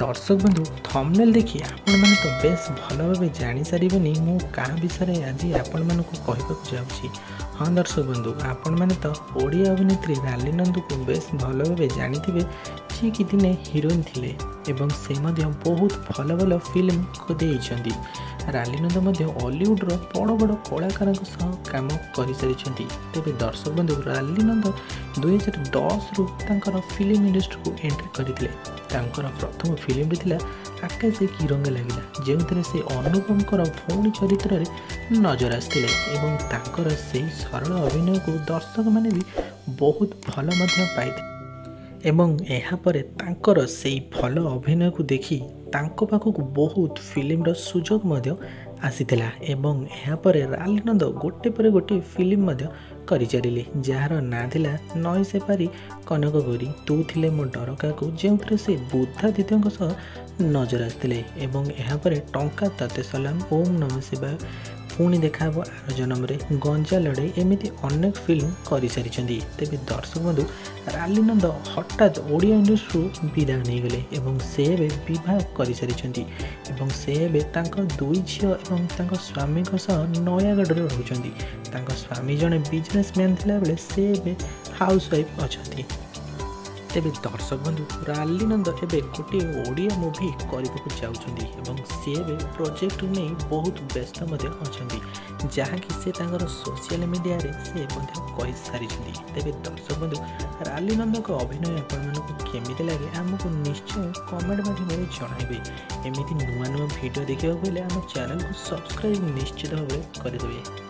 ଦର୍ଶକ ବନ୍ଧୁ, ଥମ୍ବନେଲ୍ ଦେଖି ଆପଣମାନେ ତ ବେଶ ଭଲ ଭାବେ ଜାଣିସାରିବେନି ମୁଁ କାହା ବିଷୟରେ ଆଜି ଆପଣମାନଙ୍କୁ କହିବାକୁ ଯାଉଛି। ହଁ ଦର୍ଶକ ବନ୍ଧୁ, ଆପଣମାନେ ତ ଓଡ଼ିଆ ଅଭିନେତ୍ରୀ ରାଲି ନନ୍ଦକୁ ବେଶ ଭଲ ଭାବେ ଜାଣିଥିବେ, ଯିଏକି ଦିନେ ହିରୋଇନ୍ ଥିଲେ ଏବଂ ସେ ମଧ୍ୟ ବହୁତ ଭଲ ଭଲ ଫିଲ୍ମ ଦେଇଛନ୍ତି। ରାଲି ନନ୍ଦ ମଧ୍ୟ ଅଲିଉଡ଼ର ବଡ଼ ବଡ଼ କଳାକାରଙ୍କ ସହ କାମ କରିସାରିଛନ୍ତି। ତେବେ ଦର୍ଶକ ବନ୍ଧୁ, ରାଲି ନନ୍ଦ 2010ରୁ ତାଙ୍କର ଫିଲ୍ମ ଇଣ୍ଡଷ୍ଟ୍ରିକୁ ଏଣ୍ଟ୍ରି କରିଥିଲେ। ତାଙ୍କର ପ୍ରଥମ ଫିଲ୍ମଟି ଥିଲା ଆକାଶେ କି ରଙ୍ଗ ଲାଗିଲା, ଯେଉଁଥିରେ ସେ ଅନୁପମଙ୍କର ଭଉଣୀ ଚରିତ୍ରରେ ନଜର ଆସିଥିଲେ ଏବଂ ତାଙ୍କର ସେହି ସରଳ ଅଭିନୟକୁ ଦର୍ଶକମାନେ ବି ବହୁତ ଭଲ ମଧ୍ୟ ପାଇଥିଲେ। ଏବଂ ଏହାପରେ ତାଙ୍କର ସେଇ ଭଲ ଅଭିନୟକୁ ଦେଖି ତାଙ୍କ ପାଖକୁ ବହୁତ ଫିଲ୍ମର ସୁଯୋଗ ମଧ୍ୟ ଆସିଥିଲା ଏବଂ ଏହାପରେ ରାଲି ନନ୍ଦ ଗୋଟେ ପରେ ଗୋଟିଏ ଫିଲ୍ମ ମଧ୍ୟ କରିଚାଲିଲେ, ଯାହାର ନାଁ ଥିଲା ନଈ ସେପାରି କନକ ଗୌରୀ, ତୁ ଥିଲେ ମୋ ଡର କାହାକୁ, ଯେଉଁଥିରେ ସେ ବୁଦ୍ଧାଦିତ୍ୟଙ୍କ ସହ ନଜର ଆସିଥିଲେ। ଏବଂ ଏହାପରେ ଟଙ୍କା ତତେ ସଲାମ, ଓମ୍ ନମ ଶିବାୟ, ପୁଣି ଦେଖାହେବ ଆର ଜନମରେ, ଗଞ୍ଜା ଲଢ଼େଇ, ଏମିତି ଅନେକ ଫିଲ୍ମ କରିସାରିଛନ୍ତି। ତେବେ ଦର୍ଶକ ବନ୍ଧୁ, ରାଲି ନନ୍ଦ ହଠାତ୍ ଓଡ଼ିଆ ଇଣ୍ଡଷ୍ଟ୍ରିରୁ ବିଦାୟ ନେଇଗଲେ ଏବଂ ସେ ଏବେ ବିବାହ କରିସାରିଛନ୍ତି ଏବଂ ସେ ଏବେ ତାଙ୍କ ଦୁଇ ଝିଅ ଏବଂ ତାଙ୍କ ସ୍ୱାମୀଙ୍କ ସହ ନୟାଗଡ଼ରେ ରହୁଛନ୍ତି। ତାଙ୍କ ସ୍ୱାମୀ ଜଣେ ବିଜନେସମ୍ୟାନ୍ ଥିଲାବେଳେ ସେ ଏବେ ହାଉସ୍ ୱାଇଫ୍ ଅଛନ୍ତି। ତେବେ ଦର୍ଶକ ବନ୍ଧୁ, ରାଲି ନନ୍ଦ ଏବେ ଗୋଟିଏ ଓଡ଼ିଆ ମୁଭି କରିବାକୁ ଯାଉଛନ୍ତି ଏବଂ ସେ ଏବେ ପ୍ରୋଜେକ୍ଟ ନେଇ ବହୁତ ବ୍ୟସ୍ତ ମଧ୍ୟ ଅଛନ୍ତି, ଯାହାକି ସେ ତାଙ୍କର ସୋସିଆଲ ମିଡ଼ିଆରେ ସେ ମଧ୍ୟ କହିସାରିଛନ୍ତି। ତେବେ ଦର୍ଶକ ବନ୍ଧୁ, ରାଲି ନନ୍ଦଙ୍କ ଅଭିନୟ ଆପଣମାନଙ୍କୁ କେମିତି ଲାଗେ ଆମକୁ ନିଶ୍ଚୟ କମେଣ୍ଟ ମାଧ୍ୟମରେ ଜଣାଇବେ। ଏମିତି ନୂଆ ନୂଆ ଭିଡ଼ିଓ ଦେଖିବାକୁ ହେଲେ ଆମ ଚ୍ୟାନେଲକୁ ସବସ୍କ୍ରାଇବ୍ ନିଶ୍ଚିତ ଭାବରେ କରିଦେବେ।